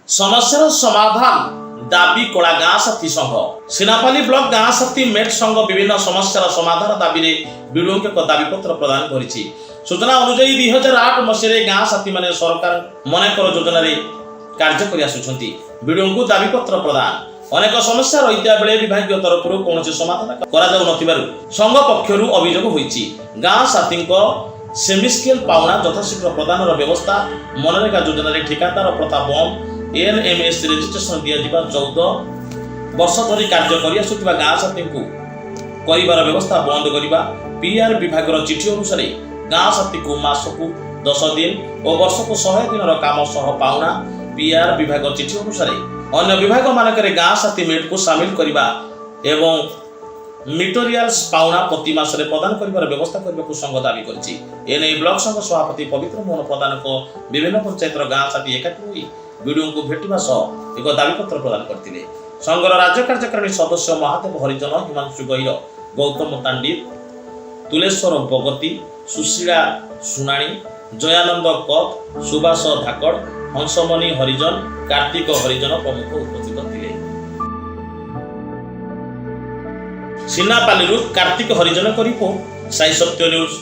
ସମସ୍ୟାର ସମାଧାନ ଦାବି କଲା ଗାଁ ସାଥୀ ସଂଘ। ସିନାପାଲି ବ୍ଲକ ଗାଁ ସାଥୀ ମେଟ୍ ସଂଘ ବିଭିନ୍ନ ସମସ୍ୟାର ସମାଧାନ ଦାବିରେ ବିଡିଓଙ୍କୁ ଏକ ଦାବିପତ୍ର ପ୍ରଦାନ କରିଛି। ସୂଚନା ଅନୁଯାୟୀ, 2008 ମସିହାରେ ଗାଁ ସାଥୀମାନେ ସରକାର ମନେକର ଯୋଜନାରେ କାର୍ଯ୍ୟ କରି ଆସୁଛନ୍ତି। ବିଡିଓଙ୍କୁ ଦାବିପତ୍ର ପ୍ରଦାନ। ଅନେକ ସମସ୍ୟା ରହିଥିବା ବେଳେ ବିଭାଗୀୟ ତରଫରୁ କୌଣସି ସମାଧାନ କରାଯାଉନଥିବାରୁ ସଂଘ ପକ୍ଷରୁ ଅଭିଯୋଗ ହୋଇଛି। ଗାଁ ସାଥୀଙ୍କ ସେମିସ୍କେଲ ପାଉଣା ଯଥାଶୀଘ୍ର ପ୍ରଦାନର ବ୍ୟବସ୍ଥା, ମନରେଗା ଯୋଜନାରେ ଠିକାଦାର ପ୍ରଥା ବନ୍ଦ, ଏନ୍ଏମ୍ଏସ୍ ରେଜିଷ୍ଟ୍ରେସନ ଦିଆଯିବା, 14 ବର୍ଷ ଧରି କାର୍ଯ୍ୟ କରିଆସୁଥିବା ଗାଁ ସାଥୀଙ୍କୁ କରିବାର ବ୍ୟବସ୍ଥା ବନ୍ଦ କରିବା, ପିଆର୍ ବିଭାଗର ଚିଠି ଅନୁସାରେ ଗାଁ ସାଥୀକୁ ମାସକୁ 10 ଦିନ ଓ ବର୍ଷକୁ 100 ଦିନର କାମ ସହ ପାଉଣା, ପିଆର୍ ବିଭାଗ ଚିଠି ଅନୁସାରେ ଅନ୍ୟ ବିଭାଗମାନଙ୍କରେ ଗାଁ ସାଥୀ ମେଟ୍କୁ ସାମିଲ କରିବା ଏବଂ ମେଟେରିଆଲ୍ସ ପାଉଣା ପ୍ରତି ମାସରେ ପ୍ରଦାନ କରିବାର ବ୍ୟବସ୍ଥା କରିବାକୁ ସଂଘ ଦାବି କରିଛି। ଏନେଇ ବ୍ଲକ ସଂଘ ସଭାପତି ପବିତ୍ର ମୋହନ ପ୍ରଧାନଙ୍କ ବିଭିନ୍ନ ପଞ୍ଚାୟତର ଗାଁ ସାଥୀ ଏକାଠି ହୋଇ ବିଡିଓଙ୍କୁ ଭେଟିବା ସହ ଏକ ଦାବିପତ୍ର ପ୍ରଦାନ କରିଥିଲେ। ସଂଘର ରାଜ୍ୟ କାର୍ଯ୍ୟକାରିଣୀ ସଦସ୍ୟ ମହାଦେବ ହରିଜନ, ହିମାଂଶୁ ଗୈର, ଗୌତମ ତାଣ୍ଡି, ତୁଲେଶ୍ୱର ବଗତି, ସୁଶୀଳା ସୁନାଣୀ, ଜୟାନନ୍ଦ କଥ, ସୁବାସ ଧାକଡ଼, ହଂସମଣି ହରିଜନ, କାର୍ତ୍ତିକ ହରିଜନ ପ୍ରମୁଖ ଉପସ୍ଥିତ ଥିଲେ। ସିନାପାଲିରୁ କାର୍ତ୍ତିକ ହରିଜନଙ୍କ ରିପୋର୍ଟ, ସାଇ ସତ୍ୟ ନ୍ୟୁଜ୍।